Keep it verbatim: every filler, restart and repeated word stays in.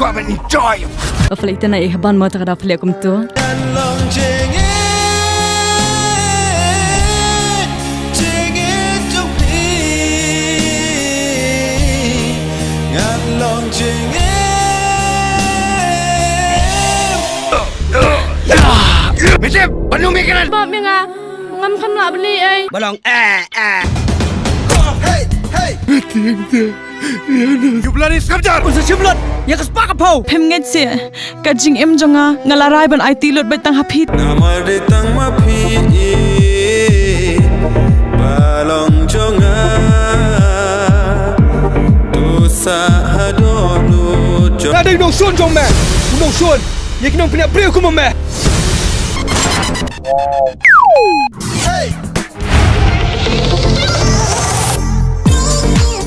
Kwah ban enjoy. Ba phi leh ïa kata, na i haban mo ta ka da phi leh kumto. Mijim, ban ïa me kren. Bap me nga, ngam kham lah beli ei. Balong, eh, eh. Hey, hey. You bloody skamjar. Usa shimlot ïa ka spah ka phew. Phim ngeit seh, ka jingim jong nga, nga la rai ban aiti lut beit tang ha phi. Namar dei tang ma phi i ba long jong nga. To sa ha dohnud jong. Nga dei u nongshun jong me. U nongshun ïa ki nongpynïap briew kum me. Hey!